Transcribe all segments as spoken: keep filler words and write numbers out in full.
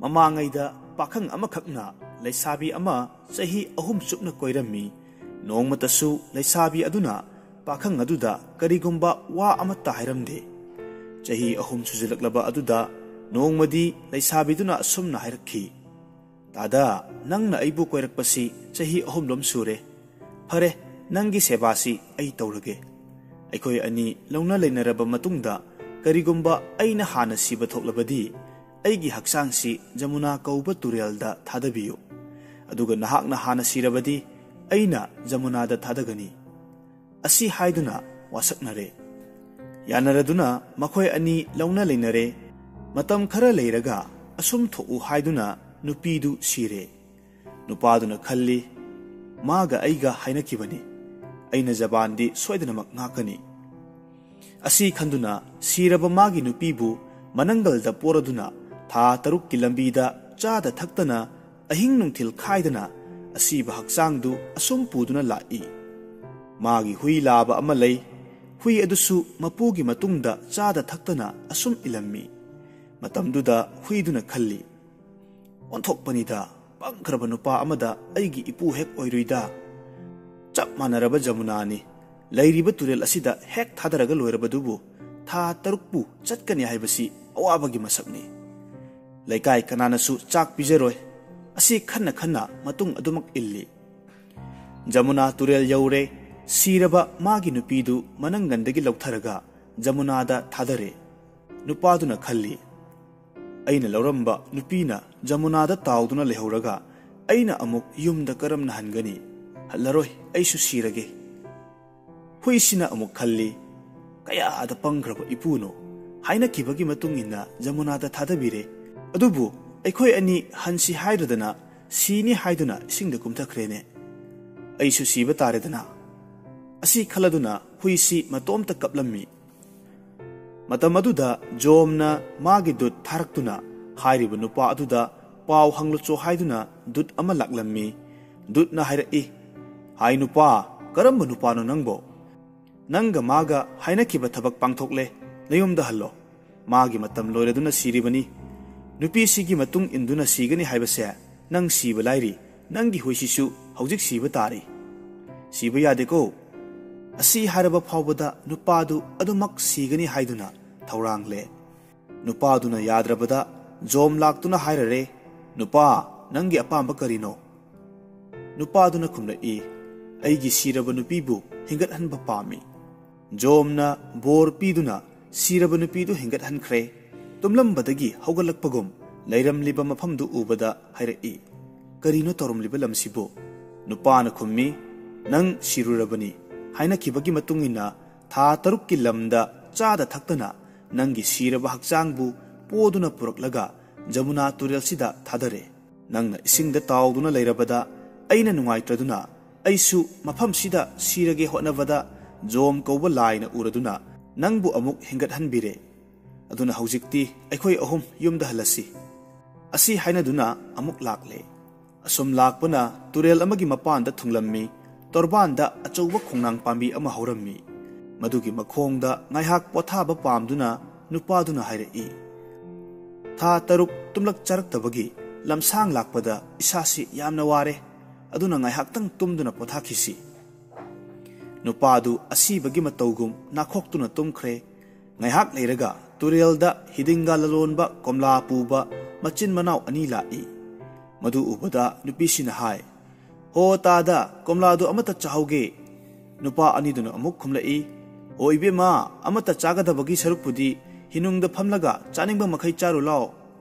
ꯃꯃꯥꯡꯉꯩꯗ ꯄꯥꯈꯪ ꯑꯃꯈꯛꯅ ꯂꯩꯁꯥꯕꯤ ꯑꯃ ꯆꯍꯤ ꯑꯍꯨꯝ ꯆꯨꯞꯅ ꯀꯣꯏꯔꯝꯃꯤ꯫ ꯅꯣꯡꯃꯇꯁꯨ ꯂꯩꯁꯥꯕꯤ ꯑꯗꯨꯅ ꯄꯥꯈꯪ ꯑꯗꯨꯗ ꯀꯔꯤꯒꯨꯝꯕ ꯋꯥ ꯑꯃꯠꯇ ꯍꯥꯏꯔꯝꯗꯦ꯫ ꯆꯍꯤ ꯑꯍꯨꯝ ꯁꯨꯖꯤꯜꯂꯛꯂꯕ ꯑꯗꯨꯗ ꯅꯣꯡꯃꯗꯤ ꯂꯩꯁꯥꯕꯤꯗꯨꯅ ꯑꯁꯨꯝꯅ ꯍꯥꯏꯔꯛꯈꯤ, "ꯗꯥꯗꯥ, ꯅꯪꯅ ꯑꯩꯕꯨ ꯀꯣꯏꯔꯛꯄꯁꯤ ꯆꯍꯤ ꯑꯍꯨꯝꯂꯣꯝ ꯁꯨꯔꯦ꯫ ꯐꯔꯦ, ꯅꯪꯒꯤ ꯁꯦꯕꯥꯁꯤ ꯑꯩ ꯇꯧꯔꯒꯦ꯫ ꯑꯩꯈꯣꯏ ꯑꯅꯤ ꯂꯧꯅ ꯂꯩꯅꯔꯕ ꯃꯇꯨꯡꯗ ꯀꯔꯤꯒꯨꯝꯕ ꯑꯩꯅ ꯍꯥꯟꯅ ꯁꯤꯕ ꯊꯣꯛꯂꯕꯗꯤ, ꯑꯩꯒꯤ ꯍꯛꯆꯥꯡꯁꯤ ꯖꯃꯨꯅꯥ ꯀꯧꯕ ꯇꯨꯔꯦꯜꯗ ꯊꯥꯗꯕꯤꯌꯨ꯫ ꯑꯗꯨꯒ ꯅꯍꯥꯛꯅ ꯍꯥꯟꯅ ꯁꯤꯔꯕꯗꯤ, ꯑꯩꯅ ꯖꯃꯨꯅꯥꯗ ꯊꯥꯗꯒꯅꯤ"꯫ ꯑꯁꯤ ꯍꯥꯏꯗꯨꯅ ꯋꯥꯁꯛꯅꯔꯦ꯫ ꯌꯥꯅꯔꯗꯨꯅ ꯃꯈꯣꯏ ꯑꯅꯤ ꯂꯧꯅ ꯂꯩꯅꯔꯦ꯫ ꯃꯇꯝ ꯈꯔ ꯂꯩꯔꯒ ꯑꯁꯨꯝ ꯊꯣꯛꯎ ꯍꯥꯏꯗꯨꯅ ꯅꯨꯄꯤꯗꯨ ꯁꯤꯔꯦ꯫ ꯅꯨꯄꯥꯗꯨꯅ ꯈꯜꯂꯤ, "ꯃꯥꯒ ꯑꯩꯒ ꯍꯥꯏꯅꯈꯤꯕꯅꯤ꯫ ꯑꯩꯅ ꯖꯕꯥꯟꯗꯤ ꯁꯣꯏꯗꯅꯃꯛ ꯉꯥꯛꯀꯅꯤ"꯫ ꯑꯁꯤ ꯈꯟꯗꯨꯅ ꯁꯤꯔꯕ ꯃꯥꯒꯤ ꯅꯨꯄꯤꯕꯨ ꯃꯅꯪꯒꯜꯗ ꯄꯣꯔꯗꯨꯅ ꯊꯥ ꯇꯔꯨꯛꯀꯤ ꯂꯝꯕꯤꯗ ꯆꯥꯗ ꯊꯛꯇꯅ, ꯑꯍꯤꯡ ꯅꯨꯡꯊꯤꯜ ꯈꯥꯏꯗꯅ ꯑꯁꯤꯕ ꯍꯛꯆꯥꯡꯗꯨ ꯑꯁꯨꯝ ꯄꯨꯗꯨꯅ ꯂꯥꯛꯏ꯫ ꯃꯥꯒꯤ ꯍꯨꯏ ꯂꯥꯕ ꯑꯃ ꯂꯩ꯫ ꯍꯨꯏ ꯑꯗꯨꯁꯨ ꯃꯄꯨꯒꯤ ꯃꯇꯨꯡꯗ ꯆꯥꯗ ꯊꯛꯇꯅ ꯑꯁꯨꯝ ꯏꯜꯂꯝꯃꯤ꯫ ꯃꯇꯝꯗꯨꯗ ꯍꯨꯏꯗꯨꯅ ꯈꯜꯂꯤ, "ꯑꯣꯟꯊꯣꯛꯄꯅꯤꯗ, ꯄꯪꯈ꯭ꯔꯕ ꯅꯨꯄꯥ ꯑꯃꯗ ꯑꯩꯒꯤ ꯏꯄꯨ ꯍꯦꯛ ꯑꯣꯏꯔꯨꯏꯗ꯫ ꯆꯞ ꯃꯥꯟꯅꯔꯕ ꯖꯃꯨꯅꯥꯅꯤ꯫ ꯂꯩꯔꯤꯕ ꯇꯨꯔꯦꯜ ꯑꯁꯤꯗ ꯍꯦꯛ ꯊꯥꯗꯔꯒ ꯂꯣꯏꯔꯕꯗꯨꯕꯨ ꯊꯥ ꯇꯔꯨꯛꯄꯨ ꯆꯠꯀꯅꯤ ꯍꯥꯏꯕꯁꯤ ꯑꯋꯥꯕꯒꯤ ꯃꯁꯛꯅꯤ꯫ ꯂꯩꯀꯥꯏ ꯀꯅꯥꯅꯁꯨ ꯆꯥꯛ ꯄꯤꯖꯔꯣꯏ"꯫ ꯑꯁꯤ ꯈꯟꯅ ꯈꯟꯅ ꯃꯇꯨꯡ ꯑꯗꯨꯃꯛ ꯏꯜꯂꯤ꯫ ꯖꯃꯨꯅꯥ ꯇꯨꯔꯦꯜ ꯌꯧꯔꯦ꯫ ꯁꯤꯔꯕ ꯃꯥꯒꯤ ꯅꯨꯄꯤꯗꯨ ꯃꯅꯪꯒꯟꯗꯒꯤ ꯂꯧꯊꯔꯒ ꯖꯃꯨꯅꯥꯗ ꯊꯥꯗꯔꯦ꯫ ꯅꯨꯄꯥꯗꯨꯅ ꯈꯜꯂꯤ, "ꯑꯩꯅ ꯂꯧꯔꯝꯕ ꯅꯨꯄꯤꯅ ꯖꯃꯨꯅꯥꯗ ꯇꯥꯎꯗꯨꯅ ꯂꯩꯍꯧꯔꯒ ꯑꯩꯅ ꯑꯃꯨꯛ ꯌꯨꯝꯗ ꯀꯔꯝꯅ ꯍꯟꯒꯅꯤ? ꯍꯜꯂꯔꯣꯏ, ꯑꯩꯁꯨ ꯁꯤꯔꯒꯦ"꯫ ꯍꯨꯏꯁꯤꯅ ꯑꯃꯨꯛ ꯈꯜꯂꯤ, "ꯀꯌꯥꯗ ꯄꯪꯈ꯭ꯔꯕ ꯏꯄꯨꯅꯣ! ꯍꯥꯏꯅꯈꯤꯕꯒꯤ ꯃꯇꯨꯡ ꯏꯟꯅ ꯖꯃꯨꯅꯥꯗ ꯊꯥꯗꯕꯤꯔꯦ꯫ ꯑꯗꯨꯕꯨ ꯑꯩꯈꯣꯏ ꯑꯅꯤ ꯍꯟꯁꯤ ꯍꯥꯏꯔꯗꯅ ꯁꯤꯅꯤ ꯍꯥꯏꯗꯨꯅ ꯏꯁꯤꯡꯗ ꯀꯨꯝꯊꯈ꯭ꯔꯦꯅꯦ꯫ ꯑꯩꯁꯨ ꯁꯤꯕ ꯇꯥꯔꯦꯗꯅ"꯫ ꯑꯁꯤ ꯈꯜꯂꯗꯨꯅ ꯍꯨꯏꯁꯤ ꯃꯇꯣꯝꯇ ꯀꯞꯂꯝꯃꯤ꯫ ꯃꯇꯝ ꯑꯗꯨꯗ ꯖꯣꯝꯅ ꯃꯥꯒꯤ ꯗꯨꯠ ꯊꯥꯔꯛꯇꯨꯅ ꯍꯥꯏꯔꯤꯕ ꯅꯨꯄꯥ ꯑꯗꯨꯗ ꯄꯥꯎ ꯍꯪꯂꯨꯆꯣ ꯍꯥꯏꯗꯨꯅ ꯗꯨꯠ ꯑꯃ ꯂꯥꯛꯂꯝꯃꯤ꯫ ꯗꯨꯠꯅ ꯍꯥꯏꯔꯛꯏ, "ꯍꯥꯏ ꯅꯨꯄꯥ, ꯀꯔꯝꯕ ꯅꯨꯄꯥꯅꯣ ꯅꯪꯕꯣ? ꯅꯪꯒ ꯃꯥꯒ ꯍꯥꯏꯅꯈꯤꯕ ꯊꯕꯛ ꯄꯥꯡꯊꯣꯛꯂꯦ, ꯅꯌꯨꯝꯗ ꯍꯜꯂꯣ꯫ ꯃꯥꯒꯤ ꯃꯇꯝ ꯂꯣꯏꯔꯗꯨꯅ ꯁꯤꯔꯤꯕꯅꯤ꯫ "ꯅꯨꯄꯤꯁꯤꯒꯤ ꯃꯇꯨꯡ ꯏꯟꯗꯨꯅ ꯁꯤꯒꯅꯤ ꯍꯥꯏꯕꯁꯦ ꯅꯪ ꯁꯤꯕ ꯂꯥꯏꯔꯤ, ꯅꯪꯒꯤ ꯍꯨꯏꯁꯤꯁꯨ ꯍꯧꯖꯤꯛ ꯁꯤꯕ ꯇꯥꯔꯤ꯫ ꯁꯤꯕ ꯌꯥꯗꯦꯀꯣ!" ꯑꯁꯤ ꯍꯥꯏꯔꯕ ꯐꯥꯎꯕꯗ ꯅꯨꯄꯥꯗꯨ ꯑꯗꯨꯃꯛ ꯁꯤꯒꯅꯤ ꯍꯥꯏꯗꯨꯅ ꯊꯧꯔꯥꯡꯂꯦ꯫ ꯅꯨꯄꯥꯗꯨꯅ ꯌꯥꯗ꯭ꯔꯕꯗ ꯖꯣꯝ ꯂꯥꯛꯇꯨꯅ ꯍꯥꯏꯔꯔꯦ, "ꯅꯨꯄꯥ, ꯅꯪꯒꯤ ꯑꯄꯥꯝꯕ ꯀꯔꯤꯅꯣ?" ꯅꯨꯄꯥꯗꯨꯅ ꯈꯨꯝꯂꯛꯏ, "ꯑꯩꯒꯤ ꯁꯤꯔꯕ ꯅꯨꯄꯤꯕꯨ ꯍꯤꯡꯒꯠꯍꯟꯕ ꯄꯥꯝꯃꯤ꯫" ꯖꯣꯝꯅ ꯕꯣꯔ ꯄꯤꯗꯨꯅ ꯁꯤꯔꯕ ꯅꯨꯄꯤꯗꯨ ꯍꯤꯡꯒꯠꯍꯟꯈ꯭ꯔꯦ꯫ ꯇꯨꯝꯂꯝꯕꯗꯒꯤ ꯍꯧꯒꯠꯂꯛꯄꯒꯨꯝ ꯂꯩꯔꯝꯂꯤꯕ ꯃꯐꯝꯗꯨ ꯎꯕꯗ ꯍꯥꯏꯔꯛꯏ, "ꯀꯔꯤꯅꯣ ꯇꯧꯔꯝꯂꯤꯕ ꯂꯝꯁꯤꯕꯨ?" ꯅꯨꯄꯥꯅ ꯈꯨꯝꯃꯤ, "ꯅꯪ ꯁꯤꯔꯨꯔꯕꯅꯤ꯫ ꯍꯥꯏꯅꯈꯤꯕꯒꯤ ꯃꯇꯨꯡ ꯏꯟꯅ ꯊꯥ ꯇꯔꯨꯛꯀꯤ ꯂꯝꯗ ꯆꯥꯗ ꯊꯛꯇꯅ ꯅꯪꯒꯤ ꯁꯤꯔꯕ ꯍꯛꯆꯥꯡꯕꯨ ꯄꯣꯗꯨꯅ ꯄꯨꯔꯛꯂꯒ ꯖꯃꯨꯅꯥ ꯇꯨꯔꯦꯜꯁꯤꯗ ꯊꯥꯗꯔꯦ꯫ ꯅꯪꯅ ꯏꯁꯤꯡꯗ ꯇꯥꯎꯗꯨꯅ ꯂꯩꯔꯕꯗ ꯑꯩꯅ ꯅꯨꯡꯉꯥꯏꯇ꯭ꯔꯗꯨꯅ ꯑꯩꯁꯨ ꯃꯐꯝꯁꯤꯗ ꯁꯤꯔꯒꯦ ꯍꯣꯠꯅꯕꯗ ꯖꯣꯝ ꯀꯧꯕ ꯂꯥꯏꯅ ꯎꯔꯗꯨꯅ ꯅꯪꯕꯨ ꯑꯃꯨꯛ ꯍꯤꯡꯒꯠꯍꯟꯕꯤꯔꯦ꯫ ꯑꯗꯨꯅ ꯍꯧꯖꯤꯛꯇꯤ ꯑꯩꯈꯣꯏ ꯑꯍꯨꯝ ꯌꯨꯝꯗ ꯍꯜꯂꯁꯤ꯫" ꯑꯁꯤ ꯍꯥꯏꯅꯗꯨꯅ ꯑꯃꯨꯛ ꯂꯥꯛꯂꯦ꯫ ꯑꯁꯨꯝ ꯂꯥꯛꯄꯅ ꯇꯨꯔꯦꯜ ꯑꯃꯒꯤ ꯃꯄꯥꯟꯗ ꯊꯨꯡꯂꯝꯃꯤ꯫ ꯇꯣꯔꯕꯥꯟꯗ ꯑꯆꯧꯕ ꯈꯣꯡꯅꯥꯡ ꯄꯥꯝꯕꯤ ꯑꯃ ꯍꯧꯔꯝꯃꯤ꯫ ꯃꯗꯨꯒꯤ ꯃꯈꯣꯡꯗ ꯉꯥꯏꯍꯥꯛ ꯄꯣꯊꯥꯕ ꯄꯥꯝꯗꯨꯅ ꯅꯨꯄꯥꯗꯨꯅ ꯍꯥꯏꯔꯛꯏ, "ꯊꯥ ꯇꯔꯨꯛ ꯇꯨꯝꯂꯛ ꯆꯥꯔꯛꯇꯕꯒꯤ ꯂꯝꯁꯥꯡ ꯂꯥꯛꯄꯗ ꯏꯁꯥꯁꯤ ꯌꯥꯝꯅ ꯋꯥꯔꯦ꯫ ꯑꯗꯨꯅ ꯉꯥꯏꯍꯥꯛꯇꯪ ꯇꯨꯝꯗꯨꯅ ꯄꯣꯊꯥꯈꯤꯁꯤ꯫" ꯅꯨꯄꯥꯗꯨ ꯑꯁꯤꯕꯒꯤ ꯃꯇꯧꯒꯨꯝ ꯅꯥꯈꯣꯛꯇꯨꯅ ꯇꯨꯝꯈ꯭ꯔꯦ꯫ ꯉꯥꯏꯍꯥꯛ ꯂꯩꯔꯒ ꯇꯨꯔꯦꯜꯗ ꯍꯤꯗꯤꯡꯒ ꯂꯂꯣꯟꯕ ꯀꯣꯝꯂꯥ ꯄꯨꯕ ꯃꯆꯤꯟ ꯃꯅꯥꯎ ꯑꯅꯤ ꯂꯥꯛꯏ꯫ ꯃꯗꯨ ꯎꯕꯗ ꯅꯨꯄꯤꯁꯤꯅ ꯍꯥꯏ, "ꯍꯣ ꯇꯥꯗ, ꯀꯣꯝꯂꯥꯗꯨ ꯑꯃꯠꯇ ꯆꯥꯍꯧꯒꯦ꯫" ꯅꯨꯄꯥ ꯑꯅꯤꯗꯨꯅ ꯑꯃꯨꯛ ꯈꯨꯝꯂꯛꯏ, "ꯍꯣ ꯏꯕꯦꯝꯃ, ꯑꯃꯠꯇ ꯆꯥꯒꯗꯕꯒꯤ ꯁꯔꯨꯛꯄꯨꯗꯤ ꯍꯤꯅꯨꯡꯗ ꯐꯝꯂꯒ ꯆꯥꯅꯤꯡꯕ ꯃꯈꯩ ꯆꯥꯔꯨ ꯂꯥꯎ꯫"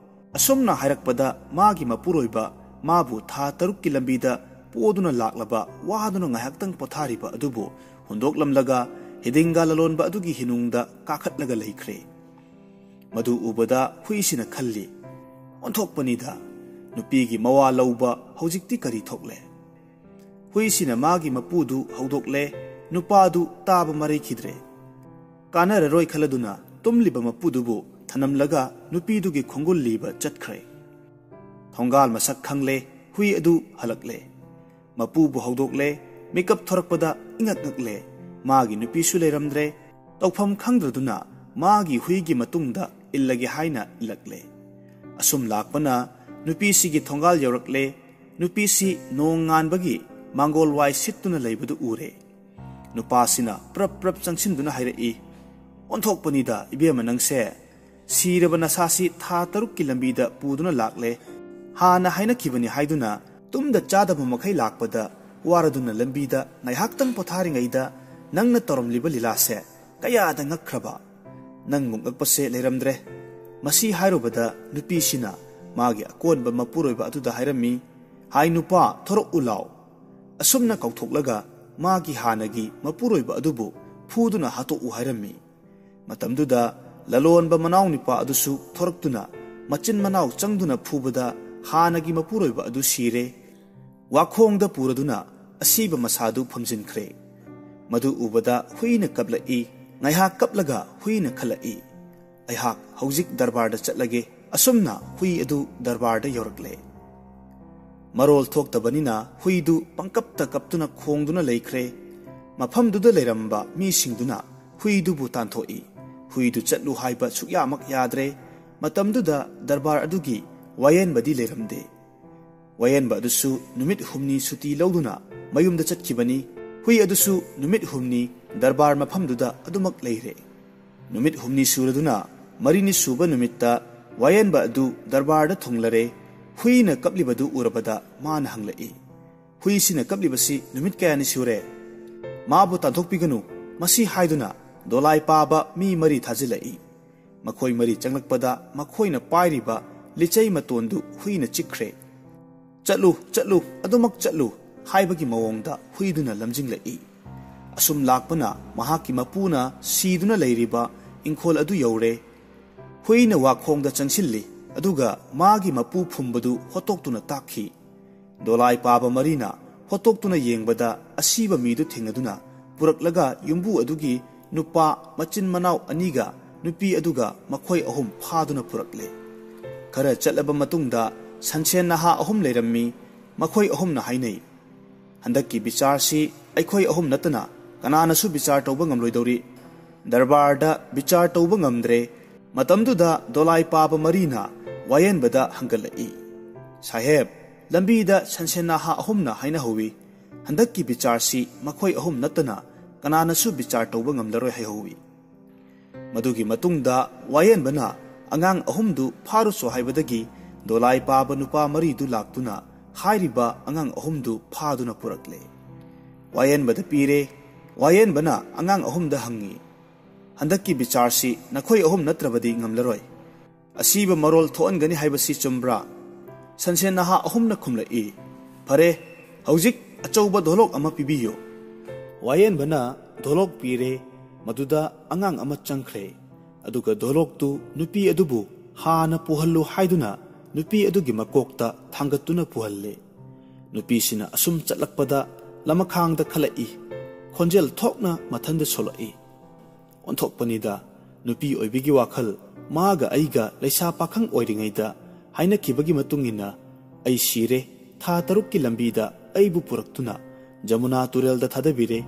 ꯑꯁꯨꯝꯅ ꯍꯥꯏꯔꯛꯄꯗ ꯃꯥꯒꯤ ꯃꯄꯨꯔꯣꯏꯕ ꯃꯥꯕꯨ ꯊꯥ ꯇꯔꯨꯛꯀꯤ ꯂꯝꯕꯤꯗ ꯄꯣꯗꯨꯅ ꯂꯥꯛꯂꯕ ꯋꯥꯗꯨꯅ ꯉꯥꯏꯍꯥꯛꯇꯪ ꯄꯣꯊꯥꯔꯤꯕ ꯑꯗꯨꯕꯨ ꯍꯨꯟꯗꯣꯛꯂꯝꯂꯒ ꯍꯤꯗꯤꯡꯒ ꯂꯂꯣꯟꯕ ꯑꯗꯨꯒꯤ ꯍꯤꯅꯨꯡꯗ ꯀꯥꯈꯠꯂꯒ ꯂꯩꯈ꯭ꯔꯦ꯫ ꯃꯗꯨ ꯎꯕꯗ ꯍꯨꯏꯁꯤꯅ ꯈꯜꯂꯤ, "ꯑꯣꯟꯊꯣꯛꯄꯅꯤꯗ, ꯅꯨꯄꯤꯒꯤ ꯃꯋꯥ ꯂꯧꯕ ꯍꯧꯖꯤꯛꯇꯤ ꯀꯔꯤ ꯊꯣꯛꯂꯦ?" ꯍꯨꯏꯁꯤꯅ ꯃꯥꯒꯤ ꯃꯄꯨꯗꯨ ꯍꯧꯗꯣꯛꯂꯦ꯫ ꯅꯨꯄꯥꯗꯨ ꯇꯥꯕ ꯃꯔꯩꯈꯤꯗ꯭ꯔꯦ꯫ ꯀꯥꯟꯅꯔꯔꯣꯏ ꯈꯜꯂꯗꯨꯅ ꯇꯨꯝꯂꯤꯕ ꯃꯄꯨꯗꯨꯕꯨ ꯊꯅꯝꯂꯒ ꯅꯨꯄꯤꯗꯨꯒꯤ ꯈꯣꯡꯒꯨꯜ ꯂꯤꯕ ꯆꯠꯈ꯭ꯔꯦ꯫ ꯊꯣꯡꯒꯥꯜ ꯃꯁꯛ ꯈꯪꯂꯦ꯫ ꯍꯨꯏ ꯑꯗꯨ ꯍꯜꯂꯛꯂꯦ꯫ ꯃꯄꯨꯕꯨ ꯍꯧꯗꯣꯛꯂꯦ꯫ ꯃꯤꯀꯞ ꯊꯣꯔꯛꯄꯗ ꯏꯉꯛ ꯉꯛꯂꯦ꯫ ꯃꯥꯒꯤ ꯅꯨꯄꯤꯁꯨ ꯂꯩꯔꯝꯗ꯭ꯔꯦ꯫ ꯇꯧꯐꯝ ꯈꯪꯗ꯭ꯔꯗꯨꯅ ꯃꯥꯒꯤ ꯍꯨꯏꯒꯤ ꯃꯇꯨꯡꯗ ꯏꯜꯂꯒꯦ ꯍꯥꯏꯅ ꯏꯜꯂꯛꯂꯦ꯫ ꯑꯁꯨꯝ ꯂꯥꯛꯄꯅ ꯅꯨꯄꯤꯁꯤꯒꯤ ꯊꯣꯡꯒꯥꯜ ꯌꯧꯔꯛꯂꯦ꯫ ꯅꯨꯄꯤꯁꯤ ꯅꯣꯡ ꯉꯥꯟꯕꯒꯤ ꯃꯥꯡꯒꯣꯜ ꯋꯥꯏ ꯁꯤꯠꯇꯨꯅ ꯂꯩꯕꯗꯨ ꯎꯔꯦ꯫ ꯅꯨꯄꯥꯁꯤꯅ ꯄ꯭ꯔꯞ ꯄ꯭ꯔꯞ ꯆꯪꯁꯤꯟꯗꯨꯅ ꯍꯥꯏꯔꯛꯏ, "ꯑꯣꯟꯊꯣꯛꯄꯅꯤꯗ ꯏꯕꯦꯝꯃ ꯅꯪꯁꯦ꯫ ꯁꯤꯔꯕ ꯅꯁꯥꯁꯤ ꯊꯥ ꯇꯔꯨꯛꯀꯤ ꯂꯝꯕꯤꯗ ꯄꯨꯗꯨꯅ ꯂꯥꯛꯂꯦ꯫ ꯍꯥꯟꯅ ꯍꯥꯏꯅꯈꯤꯕꯅꯤ ꯍꯥꯏꯗꯨꯅ ꯇꯨꯝꯗ ꯆꯥꯗꯕ ꯃꯈꯩ ꯂꯥꯛꯄꯗ ꯋꯥꯔꯗꯨꯅ ꯂꯝꯕꯤꯗ ꯉꯥꯏꯍꯥꯛꯇꯪ ꯄꯣꯊꯥꯔꯤꯉꯩꯗ ꯅꯪꯅ ꯇꯧꯔꯝꯂꯤꯕ ꯂꯤꯂꯥꯁꯦ ꯀꯌꯥꯗ ꯉꯛꯈ꯭ꯔꯕ! ꯅꯪ ꯃꯨꯛꯉꯛꯄꯁꯦ ꯂꯩꯔꯝꯗ꯭ꯔꯦ꯫" ꯃꯁꯤ ꯍꯥꯏꯔꯨꯕꯗ ꯅꯨꯄꯤꯁꯤꯅ ꯃꯥꯒꯤ ꯑꯀꯣꯟꯕ ꯃꯄꯨꯔꯣꯏꯕ ꯑꯗꯨꯗ ꯍꯥꯏꯔꯝꯃꯤ, "ꯍꯥꯏ ꯅꯨꯄꯥ, ꯊꯣꯔꯛꯎ ꯂꯥꯎ꯫" ꯑꯁꯨꯝꯅ ꯀꯧꯊꯣꯛꯂꯒ ꯃꯥꯒꯤ ꯍꯥꯟꯅꯒꯤ ꯃꯄꯨꯔꯣꯏꯕ ꯑꯗꯨꯕꯨ ꯐꯨꯗꯨꯅ ꯍꯥꯠꯇꯣꯛꯎ ꯍꯥꯏꯔꯝꯃꯤ꯫ ꯃꯇꯝꯗꯨꯗ ꯂꯂꯣꯟꯕ ꯃꯅꯥꯎ ꯅꯨꯄꯥ ꯑꯗꯨꯁꯨ ꯊꯣꯔꯛꯇꯨꯅ ꯃꯆꯤꯟ ꯃꯅꯥꯎ ꯆꯪꯗꯨꯅ ꯐꯨꯕꯗ ꯍꯥꯟꯅꯒꯤ ꯃꯄꯨꯔꯣꯏꯕ ꯑꯗꯨ ꯁꯤꯔꯦ꯫ ꯋꯥꯈꯣꯡꯗ ꯄꯨꯔꯗꯨꯅ ꯑꯁꯤꯕ ꯃꯁꯥꯗꯨ ꯐꯨꯝꯖꯤꯟꯈ꯭ꯔꯦ꯫ ꯃꯗꯨ ꯎꯕꯗ ꯍꯨꯏꯅ ꯀꯞꯂꯛꯏ꯫ ꯉꯥꯏꯍꯥꯛ ꯀꯞꯂꯒ ꯍꯨꯏꯅ ꯈꯜꯂꯛꯏ, "ꯑꯩꯍꯥꯛ ꯍꯧꯖꯤꯛ ꯗꯔꯕꯥꯔꯗ ꯆꯠꯂꯒꯦ꯫" ꯑꯁꯨꯝꯅ ꯍꯨꯏ ꯑꯗꯨ ꯗꯔꯕꯥꯔꯗ ꯌꯧꯔꯛꯂꯦ꯫ ꯃꯔꯣꯜ ꯊꯣꯛꯇꯕꯅꯤꯅ ꯍꯨꯏꯗꯨ ꯄꯪꯀꯞꯇ ꯀꯞꯇꯨꯅ ꯈꯣꯡꯗꯨꯅ ꯂꯩꯈ꯭ꯔꯦ꯫ ꯃꯐꯝꯗꯨꯗ ꯂꯩꯔꯝꯕ ꯃꯤꯁꯤꯡꯗꯨꯅ ꯍꯨꯏꯗꯨꯕꯨ ꯇꯥꯟꯊꯣꯛꯏ꯫ ꯍꯨꯏꯗꯨ ꯆꯠꯂꯨ ꯍꯥꯏꯕ ꯁꯨꯛꯌꯥꯃꯛ ꯌꯥꯗ꯭ꯔꯦ꯫ ꯃꯇꯝꯗꯨꯗ ꯗꯔꯕꯥꯔ ꯑꯗꯨꯒꯤ ꯋꯥꯌꯦꯟꯕꯗꯤ ꯂꯩꯔꯝꯗꯦ꯫ ꯋꯥꯌꯦꯟꯕ ꯑꯗꯨꯁꯨ ꯅꯨꯃꯤꯠ ꯍꯨꯝꯅꯤ ꯁꯨꯇꯤ ꯂꯧꯗꯨꯅ ꯃꯌꯨꯝꯗ ꯆꯠꯈꯤꯕꯅꯤ꯫ ꯍꯨꯏ ꯑꯗꯨꯁꯨ ꯅꯨꯃꯤꯠ ꯍꯨꯝꯅꯤ ꯗꯔꯕꯥꯔ ꯃꯐꯝꯗꯨꯗ ꯑꯗꯨꯃꯛ ꯂꯩꯔꯦ꯫ ꯅꯨꯃꯤꯠ ꯍꯨꯝꯅꯤ ꯁꯨꯔꯗꯨꯅ ꯃꯔꯤꯅꯤ ꯁꯨꯕ ꯅꯨꯃꯤꯠꯇ ꯋꯥꯌꯦꯟꯕ ꯑꯗꯨ ꯗꯔꯕꯥꯔꯗ ꯊꯨꯡꯂꯔꯦ꯫ ꯍꯨꯏꯅ ꯀꯞꯂꯤꯕꯗꯨ ꯎꯔꯕꯗ ꯃꯥꯅ ꯍꯪꯂꯛꯏ, "ꯍꯨꯏꯁꯤꯅ ꯀꯞꯂꯤꯕꯁꯤ ꯅꯨꯃꯤꯠ ꯀꯌꯥꯅꯤ ꯁꯨꯔꯦ? ꯃꯥꯕꯨ ꯇꯥꯟꯊꯣꯛꯄꯤꯒꯅꯨ꯫" ꯃꯁꯤ ꯍꯥꯏꯗꯨꯅ ꯗꯣꯂꯥꯏ ꯄꯥꯕ ꯃꯤ ꯃꯔꯤ ꯊꯥꯖꯤꯜꯂꯛꯏ꯫ ꯃꯈꯣꯏ ꯃꯔꯤ ꯆꯪꯂꯛꯄꯗ ꯃꯈꯣꯏꯅ ꯄꯥꯏꯔꯤꯕ ꯂꯤꯆꯩ ꯃꯇꯣꯟꯗꯨ ꯍꯨꯏꯅ ꯆꯤꯛꯈ꯭ꯔꯦ꯫ "ꯆꯠꯂꯨ, ꯆꯠꯂꯨ, ꯑꯗꯨꯃꯛ ꯆꯠꯂꯨ" ꯍꯥꯏꯕꯒꯤ ꯃꯑꯣꯡꯗ ꯍꯨꯏꯗꯨꯅ ꯂꯝꯖꯤꯡꯂꯛꯏ꯫ ꯑꯁꯨꯝ ꯂꯥꯛꯄꯅ ꯃꯍꯥꯛꯀꯤ ꯃꯄꯨꯅ ꯁꯤꯗꯨꯅ ꯂꯩꯔꯤꯕ ꯏꯪꯈꯣꯜ ꯑꯗꯨ ꯌꯧꯔꯦ꯫ ꯍꯨꯏꯅ ꯋꯥꯈꯣꯡꯗ ꯆꯪꯁꯤꯜꯂꯤ, ꯑꯗꯨꯒ ꯃꯥꯒꯤ ꯃꯄꯨ ꯐꯨꯝꯕꯗꯨ ꯍꯣꯠꯇꯣꯛꯇꯨꯅ ꯇꯥꯛꯈꯤ꯫ ꯗꯣꯂꯥꯏ ꯄꯥꯕ ꯃꯔꯤꯅ ꯍꯣꯠꯇꯣꯛꯇꯨꯅ ꯌꯦꯡꯕꯗ ꯑꯁꯤꯕ ꯃꯤꯗꯨ ꯊꯦꯡꯅꯗꯨꯅ ꯄꯨꯔꯛꯂꯒ ꯌꯨꯝꯕꯨ ꯑꯗꯨꯒꯤ ꯅꯨꯄꯥ ꯃꯆꯤꯟ ꯃꯅꯥꯎ ꯑꯅꯤꯒ ꯅꯨꯄꯤ ꯑꯗꯨꯒ ꯃꯈꯣꯏ ꯑꯍꯨꯝ ꯐꯥꯗꯨꯅ ꯄꯨꯔꯛꯂꯦ꯫ ꯈꯔ ꯆꯠꯂꯕ ꯃꯇꯨꯡꯗ ꯁꯟꯁꯦꯟ ꯅꯍꯥ ꯑꯍꯨꯝ ꯂꯩꯔꯝꯃꯤ꯫ ꯃꯈꯣꯏ ꯑꯍꯨꯝꯅ ꯍꯥꯏꯅꯩ, "ꯍꯟꯗꯛꯀꯤ ꯕꯤꯆꯥꯔꯁꯤ ꯑꯩꯈꯣꯏ ꯑꯍꯨꯝ ꯅꯠꯇꯅ ꯀꯅꯥꯅꯁꯨ ꯕꯤꯆꯥꯔ ꯇꯧꯕ ꯉꯝꯂꯣꯏꯗꯧꯔꯤ꯫" ꯗꯔꯕꯥꯔꯗ ꯕꯤꯆꯥꯔ ꯇꯧꯕ ꯉꯝꯗ꯭ꯔꯦ꯫ ꯃꯇꯝꯗꯨꯗ ꯗꯣꯂꯥꯏ ꯄꯥꯕ ꯃꯔꯤꯅ ꯋꯥꯌꯦꯟꯕꯗ ꯍꯪꯒꯠꯂꯛꯏ꯫ "ꯁꯥꯍꯦꯕ, ꯂꯝꯕꯤꯗ ꯁꯟꯁꯦꯟ ꯅꯍꯥ ꯑꯍꯨꯝꯅ ꯍꯥꯏꯅꯍꯧꯋꯤ, ꯍꯟꯗꯛꯀꯤ ꯕꯤꯆꯥꯔꯁꯤ ꯃꯈꯣꯏ ꯑꯍꯨꯝ ꯅꯠꯇꯅ ꯀꯅꯥꯅꯁꯨ ꯕꯤꯆꯥꯔ ꯇꯧꯕ ꯉꯝꯂꯔꯣꯏ ꯍꯥꯏꯍꯧꯋꯤ"꯫ ꯃꯗꯨꯒꯤ ꯃꯇꯨꯡꯗ ꯋꯥꯌꯦꯟꯕꯅ ꯑꯉꯥꯡ ꯑꯍꯨꯝꯗꯨ ꯐꯥꯔꯨꯆꯣ ꯍꯥꯏꯕꯗꯒꯤ ꯗꯣꯂꯥꯏ ꯄꯥꯕ ꯅꯨꯄꯥ ꯃꯔꯤꯗꯨ ꯂꯥꯛꯇꯨꯅ ꯍꯥꯏꯔꯤꯕ ꯑꯉꯥꯡ ꯑꯍꯨꯝꯗꯨ ꯐꯥꯗꯨꯅ ꯄꯨꯔꯛꯂꯦ꯫ ꯋꯥꯌꯦꯟꯕꯗ ꯄꯤꯔꯦ꯫ ꯋꯥꯌꯦꯟꯕꯅ ꯑꯉꯥꯡ ꯑꯍꯨꯝꯗ ꯍꯪꯉꯤ, "ꯍꯟꯗꯛꯀꯤ ꯕꯤꯆꯥꯔꯁꯤ ꯅꯈꯣꯏ ꯑꯍꯨꯝ ꯅꯠꯇ꯭ꯔꯕꯗꯤ ꯉꯝꯂꯔꯣꯏ꯫ ꯑꯁꯤꯕ ꯃꯔꯣꯜ ꯊꯣꯛꯍꯟꯒꯅꯤ ꯍꯥꯏꯕꯁꯤ ꯆꯨꯝꯕ꯭ꯔꯥ?" ꯁꯟꯁꯦꯟ ꯅꯍꯥ ꯑꯍꯨꯝꯅ ꯈꯨꯝꯂꯛꯏ, "ꯐꯔꯦ, ꯍꯧꯖꯤꯛ ꯑꯆꯧꯕ ꯙꯣꯂꯣꯛ ꯑꯃ ꯄꯤꯕꯤꯌꯨ"꯫ ꯋꯥꯌꯦꯟꯕꯅ ꯙꯣꯂꯣꯛ ꯄꯤꯔꯦ꯫ ꯃꯗꯨꯗ ꯑꯉꯥꯡ ꯑꯃ ꯆꯪꯈ꯭ꯔꯦ꯫ ꯑꯗꯨꯒ ꯙꯣꯂꯣꯛꯇꯨ ꯅꯨꯄꯤ ꯑꯗꯨꯕꯨ ꯍꯥꯟꯅ ꯄꯨꯍꯜꯂꯨ ꯍꯥꯏꯗꯨꯅ ꯅꯨꯄꯤ ꯑꯗꯨꯒꯤ ꯃꯀꯣꯛꯇ ꯊꯥꯡꯒꯠꯇꯨꯅ ꯄꯨꯍꯜꯂꯦ꯫ ꯅꯨꯄꯤꯁꯤꯅ ꯑꯁꯨꯝ ꯆꯠꯂꯛꯄꯗ ꯂꯃꯈꯥꯡꯗ ꯈꯜꯂꯛꯏ꯫ ꯈꯣꯟꯖꯦꯜ ꯊꯣꯛꯅ ꯃꯊꯟꯗ ꯁꯣꯜꯂꯛꯏ꯫ ꯑꯣꯟꯊꯣꯛꯄꯅꯤꯗ, ꯅꯨꯄꯤ ꯑꯣꯏꯕꯤꯒꯤ ꯋꯥꯈꯜ꯫ ꯃꯥꯒ ꯑꯩꯒ ꯂꯩꯁꯥ ꯄꯥꯈꯪ ꯑꯣꯏꯔꯤꯉꯩꯗ ꯍꯥꯏꯅꯈꯤꯕꯒꯤ ꯃꯇꯨꯡ ꯏꯟꯅ ꯑꯩ ꯁꯤꯔꯦ꯫ ꯊꯥ ꯇꯔꯨꯛꯀꯤ ꯂꯝꯕꯤꯗ ꯑꯩꯕꯨ ꯄꯨꯔꯛꯇꯨꯅ ꯖꯃꯨꯅꯥ ꯇꯨꯔꯦꯜꯗ ꯊꯥꯗꯕꯤꯔꯦ꯫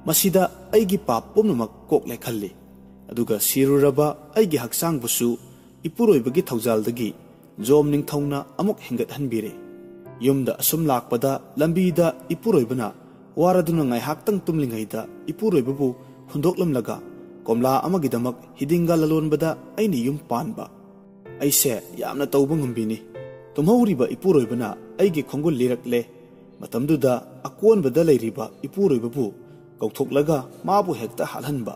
ꯃꯁꯤꯗ ꯑꯩꯒꯤ ꯄꯥꯞ ꯄꯨꯝꯅꯃꯛ ꯀꯣꯛꯂꯦ ꯈꯜꯂꯤ꯫ ꯑꯗꯨꯒ ꯁꯤꯔꯨꯔꯕ ꯑꯩꯒꯤ ꯍꯛꯆꯥꯡꯕꯨꯁꯨ ꯏꯄꯨꯔꯣꯏꯕꯒꯤ ꯊꯧꯖꯥꯜꯗꯒꯤ ꯖꯣꯝ ꯅꯤꯡꯊꯧꯅ ꯑꯃꯨꯛ ꯍꯤꯡꯒꯠꯍꯟꯕꯤꯔꯦ꯫ ꯌꯨꯝꯗ ꯑꯁꯨꯝ ꯂꯥꯛꯄꯗ ꯂꯝꯕꯤꯗ ꯏꯄꯨꯔꯣꯏꯕꯅ ꯋꯥꯔꯗꯨꯅ ꯉꯥꯏꯍꯥꯛꯇꯪ ꯇꯨꯝꯂꯤꯉꯩꯗ ꯏꯄꯨꯔꯣꯏꯕꯕꯨ ꯍꯨꯟꯗꯣꯛꯂꯝꯂꯒ ꯀꯣꯝꯂꯥ ꯑꯃꯒꯤꯗꯃꯛ ꯍꯤꯗꯤꯡꯒ ꯂꯂꯣꯟꯕꯗ ꯑꯩꯅ ꯌꯨꯝ ꯄꯥꯟꯕ꯫ ꯑꯩꯁꯦ ꯌꯥꯝꯅ ꯇꯧꯕ ꯉꯝꯕꯤꯅꯤ꯫ ꯇꯨꯝꯍꯧꯔꯤꯕ ꯏꯄꯨꯔꯣꯏꯕꯅ ꯑꯩꯒꯤ ꯈꯣꯡꯒꯨꯜ ꯂꯤꯔꯛꯂꯦ꯫ ꯃꯇꯝꯗꯨꯗ ꯑꯀꯣꯟꯕꯗ ꯂꯩꯔꯤꯕ ꯏꯄꯨꯔꯣꯏꯕꯕꯨ ꯀꯧꯊꯣꯛꯂꯒ ꯃꯥꯕꯨ ꯍꯦꯛꯇ ꯍꯥꯠꯍꯟꯕ꯫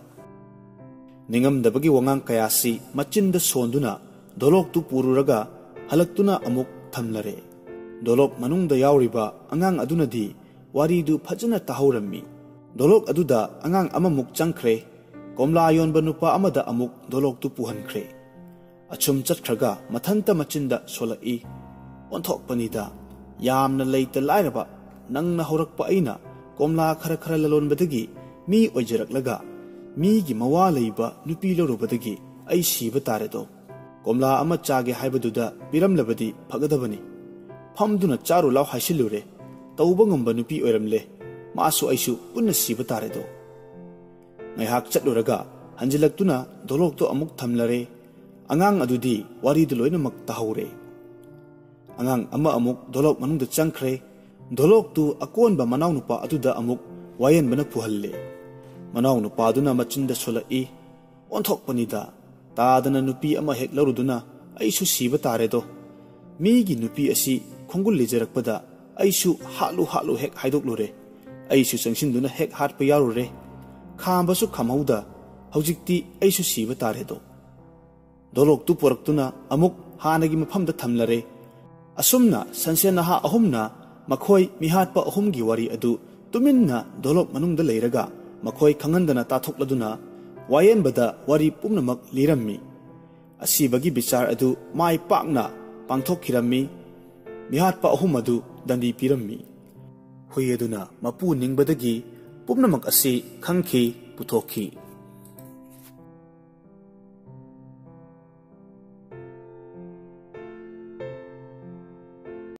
ꯅꯤꯡꯉꯝꯗꯕꯒꯤ ꯋꯥꯉꯥꯡ ꯀꯌꯥꯁꯤ ꯃꯆꯤꯟꯗ ꯁꯣꯟꯗꯨꯅ ꯗꯣꯂꯣꯛꯇꯨ ꯄꯨꯔꯨꯔꯒ ꯍꯜꯂꯛꯇꯨꯅ ꯑꯃꯨꯛ ꯊꯝꯂꯔꯦ꯫ ꯗꯣꯂꯣꯛ ꯃꯅꯨꯡꯗ ꯌꯥꯎꯔꯤꯕ ꯑꯉꯥꯡ ꯑꯗꯨꯅꯗꯤ ꯋꯥꯔꯤꯗꯨ ꯐꯖꯅ ꯇꯥꯍꯧꯔꯝꯃꯤ꯫ ꯗꯣꯂꯣꯛ ꯑꯗꯨꯗ ꯑꯉꯥꯡ ꯑꯃꯃꯨꯛ ꯆꯪꯈ꯭ꯔꯦ꯫ ꯀꯣꯝꯂꯥ ꯌꯣꯟꯕ ꯅꯨꯄꯥ ꯑꯃꯗ ꯑꯃꯨꯛ ꯗꯣꯂꯣꯛꯇꯨ ꯄꯨꯍꯟꯈ꯭ꯔꯦ꯫ ꯑꯁꯨꯝ ꯆꯠꯈ꯭ꯔꯒ ꯃꯊꯟꯇ ꯃꯆꯤꯟꯗ ꯁꯣꯜꯂꯛꯏ, "ꯑꯣꯟꯊꯣꯛꯄꯅꯤꯗ, ꯌꯥꯝꯅ ꯂꯩꯇ ꯂꯥꯏꯔꯕ ꯅꯪꯅ ꯍꯧꯔꯛꯄ ꯑꯩꯅ ꯀꯣꯝꯂꯥ ꯈꯔ ꯈꯔ ꯂꯂꯣꯟꯕꯗꯒꯤ ꯃꯤ ꯑꯣꯏꯖꯔꯛꯂꯒ ꯃꯤꯒꯤ ꯃꯋꯥ ꯂꯩꯕ ꯅꯨꯄꯤ ꯂꯧꯔꯨꯕꯗꯒꯤ ꯑꯩ ꯁꯤꯕ ꯇꯥꯔꯦꯗꯣ꯫ ꯀꯣꯝꯂꯥ ꯑꯃ ꯆꯥꯒꯦ ꯍꯥꯏꯕꯗꯨꯗ ꯄꯤꯔꯝꯂꯕꯗꯤ ꯐꯒꯗꯕꯅꯤ꯫ ꯐꯝꯗꯨꯅ ꯆꯥꯔꯨ ꯂꯥꯎ ꯍꯥꯏꯁꯤꯜꯂꯨꯔꯦ꯫ ꯇꯧꯕ ꯉꯝꯕ ꯅꯨꯄꯤ ꯑꯣꯏꯔꯝꯂꯦ꯫ ꯃꯥꯁꯨ ꯑꯩꯁꯨ ꯄꯨꯟꯅ ꯁꯤꯕ ꯇꯥꯔꯦꯗꯣ"꯫ ꯉꯥꯏꯍꯥꯛ ꯆꯠꯂꯨꯔꯒ ꯍꯟꯖꯤꯜꯂꯛꯇꯨꯅ ꯗꯣꯂꯣꯛꯇꯣ ꯑꯃꯨꯛ ꯊꯝꯂꯔꯦ꯫ ꯑꯉꯥꯡ ꯑꯗꯨꯗꯤ ꯋꯥꯔꯤꯗꯨ ꯂꯣꯏꯅꯃꯛ ꯇꯥꯍꯧꯔꯦ꯫ ꯑꯉꯥꯡ ꯑꯃ ꯑꯃꯨꯛ ꯗꯣꯂꯣꯛ ꯃꯅꯨꯡꯗ ꯆꯪꯈ꯭ꯔꯦ꯫ ꯗꯣꯂꯣꯛꯇꯨ ꯑꯀꯣꯟꯕ ꯃꯅꯥꯎꯅꯨꯄꯥ ꯑꯗꯨꯗ ꯑꯃꯨꯛ ꯋꯥꯌꯦꯟꯕꯅ ꯄꯨꯍꯜꯂꯦ꯫ ꯃꯅꯥꯎꯅꯨꯄꯥꯗꯨꯅ ꯃꯆꯤꯟꯗ ꯁꯣꯜꯂꯛꯏ, "ꯑꯣꯟꯊꯣꯛꯄꯅꯤꯗ, ꯇꯥꯗꯅ ꯅꯨꯄꯤ ꯑꯃ ꯍꯦꯛ ꯂꯧꯔꯨꯗꯨꯅ ꯑꯩꯁꯨ ꯁꯤꯕ ꯇꯥꯔꯦꯗꯣ꯫ ꯃꯤꯒꯤ ꯅꯨꯄꯤ ꯑꯁꯤ ꯈꯣꯡꯒꯨꯜ ꯂꯤꯖꯔꯛꯄꯗ ꯑꯩꯁꯨ ꯍꯥꯠꯂꯨ ꯍꯥꯠꯂꯨ ꯍꯦꯛ ꯍꯥꯏꯗꯣꯛꯂꯨꯔꯦ꯫ ꯑꯩꯁꯨ ꯆꯪꯁꯤꯟꯗꯨꯅ ꯍꯦꯛ ꯍꯥꯠꯄ ꯌꯥꯎꯔꯨꯔꯦ꯫ ꯈꯥꯝꯕꯁꯨ ꯈꯥꯝꯍꯧꯗ꯫ ꯍꯧꯖꯤꯛꯇꯤ ꯑꯩꯁꯨ ꯁꯤꯕ ꯇꯥꯔꯦꯗꯣ꯫" ꯗꯣꯂꯣꯛꯇꯨ ꯄꯨꯔꯛꯇꯨꯅ ꯑꯃꯨꯛ ꯍꯥꯟꯅꯒꯤ ꯃꯐꯝꯗ ꯊꯝꯂꯔꯦ꯫ ꯑꯁꯨꯝꯅ ꯁꯟꯁꯦꯟ ꯅꯍꯥ ꯑꯍꯨꯝꯅ ꯃꯈꯣꯏ ꯃꯤꯍꯥꯠꯄ ꯑꯍꯨꯝꯒꯤ ꯋꯥꯔꯤ ꯑꯗꯨ ꯇꯨꯃꯤꯟꯅ ꯗꯣꯂꯣꯛ ꯃꯅꯨꯡꯗ ꯂꯩꯔꯒ ꯃꯈꯣꯏ ꯈꯪꯍꯟꯗꯅ ꯇꯥꯊꯣꯛꯂꯗꯨꯅ ꯋꯥꯌꯦꯟꯕꯗ ꯋꯥꯔꯤ ꯄꯨꯝꯅꯃꯛ ꯂꯤꯔꯝꯃꯤ꯫ ꯑꯁꯤꯕꯒꯤ ꯕꯤꯆꯥꯔ ꯑꯗꯨ ꯃꯥꯏ ꯄꯥꯛꯅ ꯄꯥꯡꯊꯣꯛꯈꯤꯔꯝꯃꯤ꯫ ꯃꯤꯍꯥꯠꯄ ꯑꯍꯨꯝ ꯑꯗꯨ ꯗꯟꯗꯤ ꯄꯤꯔꯝꯃꯤ꯫ ꯍꯨꯏ ꯑꯗꯨꯅ ꯃꯄꯨ ꯅꯤꯡꯕꯗꯒꯤ ꯄꯨꯝꯅꯃꯛ ꯑꯁꯤ ꯈꯪꯈꯤ, ꯄꯨꯊꯣꯛꯈꯤ꯫